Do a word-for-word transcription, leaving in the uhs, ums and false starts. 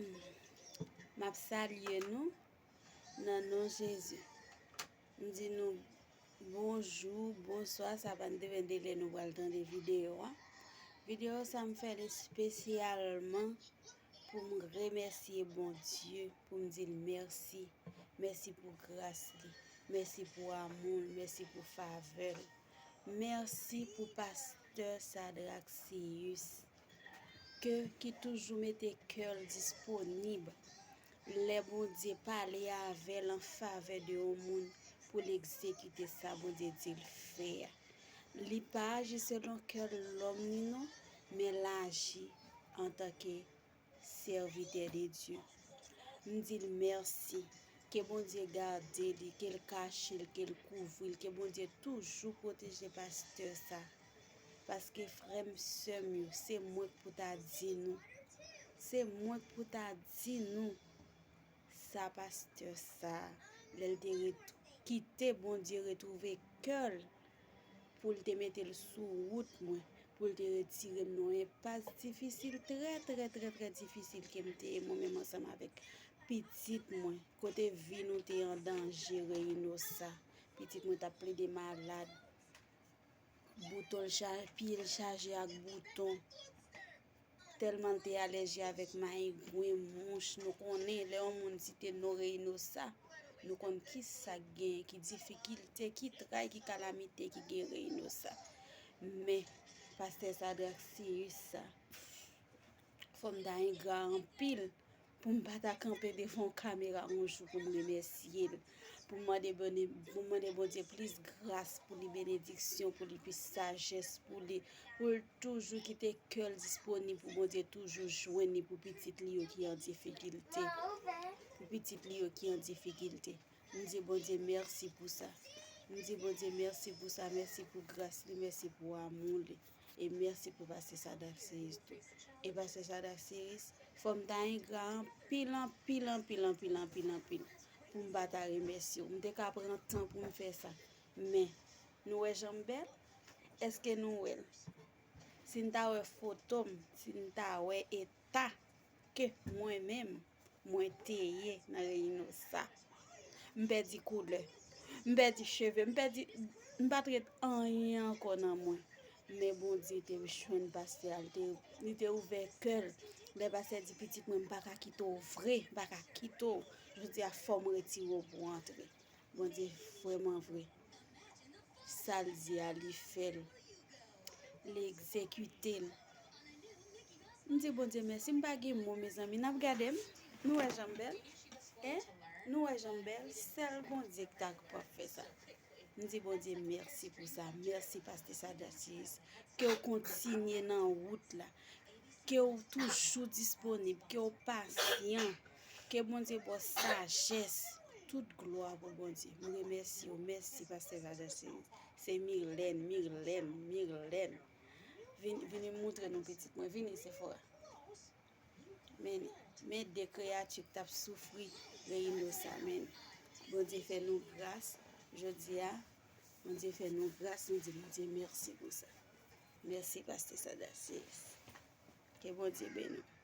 M ap salye nou nan non Jezi. M di nou bonjou, bonswa, sa pa n depann de lè nou pral tande videyo a. Videyo sa m fè l espesyalman pou m remèsye Bondye, pou m di l mèsi. Mèsi pou gras li, mèsi pou amou l, mèsi pou favè l. Mèsi pou pastè Sadraxius, ke, ki toujou mete kè l disponib lè Bondye pale avè l an favè de yon moun pou l egzekite sa Bondye di l fè a. Li pa aji selon kè lòm ni non, men l aji antanke sèvitè de Dye. M di l mèsi. Ke Bondye gade li, ke l kache l, ke l kouvri l, ke Bondye toujou pwoteje pastè sa. Paske frè m, sè m yo, se mwen k pou ta di nou. Se mwen k pou ta di nou. Sa pastè sa, lè l te ret-, kite Bondye retwouve kè l, pou l te mete l sou wout mwen, pou l te retire m nan yon enpas difisil, trè, trè, trè, trè difisil ke m te ye mwen menm ansanm avèk pitit mwen, kote vi nou te an danje, Reynosa. Pitit mwen t ap plede malad. Bouton l cha-, pye l chaje ak bouton. Tèlman l te alèji avèk mayengwen, mouch, nou konnen lè yon moun site non Reynosa, nou konn ki sa k genyen, ki difikilte, ki tray, ki kalamite ki gen Reynosa. Men, pastè Sadraxius sa, fò m ta engra anpil pou m pa ta kanpe devan yon kamera yon jou pou m remèsye l, pou m mande Bondye, pou m mande Bondye plis gras pou li, benediksyon pou li, plis sajès pou li, pou l toujou kite kè l disponib pou Bondye toujou jwenn li pou pitit li yo ki an difikilte. Pou pitit li yo ki an difikilte. M di Bondye mèsi pou sa. M di Bondye mèsi pou sa, mèsi pou gras li, mèsi pou amou li. E mèsi pou pastè Sadraxius tou. E pastè Sadraxius, fò m ta engra anpil, anpil, anpil, anpil, anpil, anpil, pou m pa ta remèsye w. M te ka pran tan pou m fè sa. Men, nou wè jan m bèl? Èske nou wè l? Si n ta wè foto m, si n ta wè eta ke mwen menm, mwen te ye nan Reynosa. M pèdi koulè. M pèdi cheve. M pèdi, m pa t ret anyen ankò nan mwen. Men Bondye te jwenn pastè a, li te, li te ouvè kè l. Lè pastè di, "Pitit mwen, m pa ka kite w vre, m pa ka kite w. Jodi a, fò m retire w pou w antre." Bondye vrèman vre. Sa l di a, li fè l. Li egzekite l. M di Bondye mèsi, m pa gen mo, mezanmi. N ap gade m? Nou wè jan m bèl? Hein? Nou wè jan m bèl? Sèl Bondye ki ta kapab fè sa. M di Bondye mèsi pou sa. Mèsi, pastè Sadraxius. Ke w kontinye nan wout la. Ke w toujou disponib. Ke w pasyan. Ke Bondye ba w sajès. Tout glwa pou Bondye. M remèsye w. Mèsi, pastè Sadraxius. Se Mirlène, Mirlène, Mirlène. Vin, vini moutre nou pitit mwen. Vini, Sephora. Men, men de kreyati k t ap soufri Reynosa, men Bondye fè nou gras jodi a. Bondye fè nou gras, nou di Bondye mèsi pou sa. Mèsi, pastè Sadraxius. Ke Bondye beni w.